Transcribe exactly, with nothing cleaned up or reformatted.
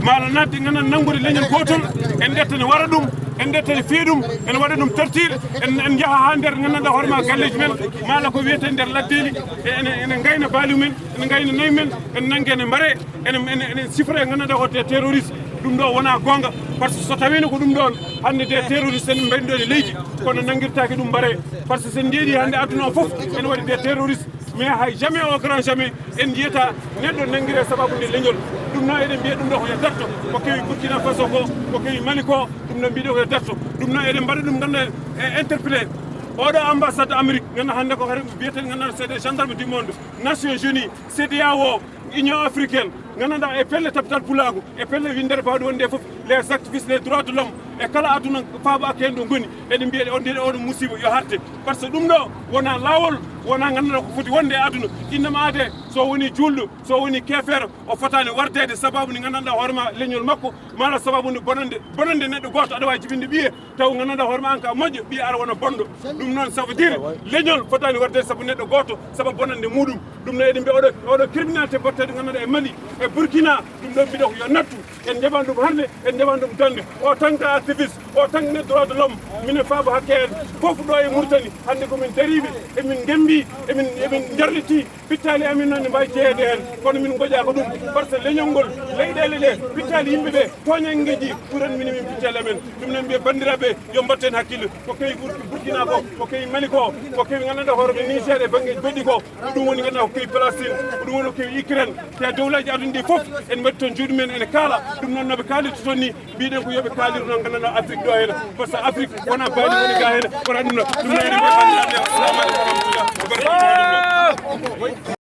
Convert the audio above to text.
Maala naatde nganndan nanngude leñol gootol, en ƴettani wara ɗum, en ƴettani fiya ɗum, en waɗa ɗum torture, en, en njaha haa nder nganndanɗaa hoore ma galleeji men, maala ko wiyetee nder laddeeli, e ene, ene ngayna baali men, ene ngayna nayi men, en nannge ene mbare, ene, ene, ene sifre nganndanɗaa ko des terroristes. Ɗum ɗo wonaa goonga, par ce que so tawiino ko ɗum ɗoon, hannde des terroristes en mbaɗi ɗoon e leydi, kono nanngirtaake ɗum mbare, par ce que so en njeeɗii hannde aduna o fof, ene waɗi des terroristes. Mais hay jamais, au grand jamais, en njiyata neɗɗo nanngiree sababu nde leñol. Ɗum noon eɗen mbiya ɗum ɗo ko yo darto, ko kewi Burkina Faso ko, ko kewi Mali ko, ɗum noon mbiɗo ko yo darto. Ɗum noon eɗen mbaɗa ɗum ngannduɗaa e interpellé. Oɗo ambassade Amérique, ngannduɗaa hannde ko hare mbiyeten ngannduɗaa c'est des gendarmes du monde, Nations Unies, CEDEAO, Union africaine, nganndanɗaa e pelle tabital pulaagu, e pelle winndere baawɗe wonde e fof, les activistes des droits de l'homme, e kala aduna faabo akke heen ɗo ngoni, eɗen mbiya on ndeɗo oɗo musiba yo harte. Par ce que ɗum ɗo wonaa laawol, wonaa nganndanɗaa ko foti wonde e aduna. Innama aade, so woni juulɗo, so woni keefeero, o fotaani wardeede sababu ni nganndanɗaa hoore ma leñol makko, maala sababu ni bonande, bonande neɗɗo gooto aɗa waawi jibinde ɓiye, taw nganndanɗaa hoore ma an ka moƴƴo, ɓiye ara wona bonɗo. Ɗum noon, ça veut dire, leñol fotaani wardeede sabu neɗɗo gooto, sabu bonande muɗum. Ɗum noon eɗen mbiya oɗo, oɗo criminalité baɗteeɗo nganndanɗaa e Mali, e Burkina, ɗum ɗo mbiɗo ko yo nattu. En njaɓan ɗum hannde, en njaɓan ɗum jannde. O tan ka activiste, o tan ne droit de l'homme. Minen faabo hakke en fof ɗo e Mauritanie. Hannde ko min dariiɓe, emin ngembi, emin, emin njarliti. Pittaali amin noon ne mbaawi jeyeede heen, kono min ngoƴaaka ɗum. Par ce que leñol ngol, leyɗeele ɗe, pittaali yimɓe ɓe, tooñanngeeji ɓuran min, min pittaali amen. Ɗum noon mbiya banndiraaɓe, yo mbatten hakkille. Ko kewi Bur-, Burkina ko, ko kewi Mali ko, ko kewi nganndanɗaa hoore men Niger e banngeeji goɗɗi ko. Ko ɗum woni nganndanɗaa ko kewi Palestine, ko ɗum woni ko kewi Ukraine. Te dowlaaji aduna ɗi fof en mbaɗi toon juuɗe men ene kaala. Ɗum noon no ɓe kaalirta toon ni, mbiɗen ko yo ɓe kaaliro noon nganndanɗaa Afrique ɗo heen. Par ce que Afrique wonaa baali woni ga heen, wonaa ɗum noon. Ɗum noon eɗen mbiya banndiraaɓe, assalamu aleykum wa rahmatullahi wa barakatuh.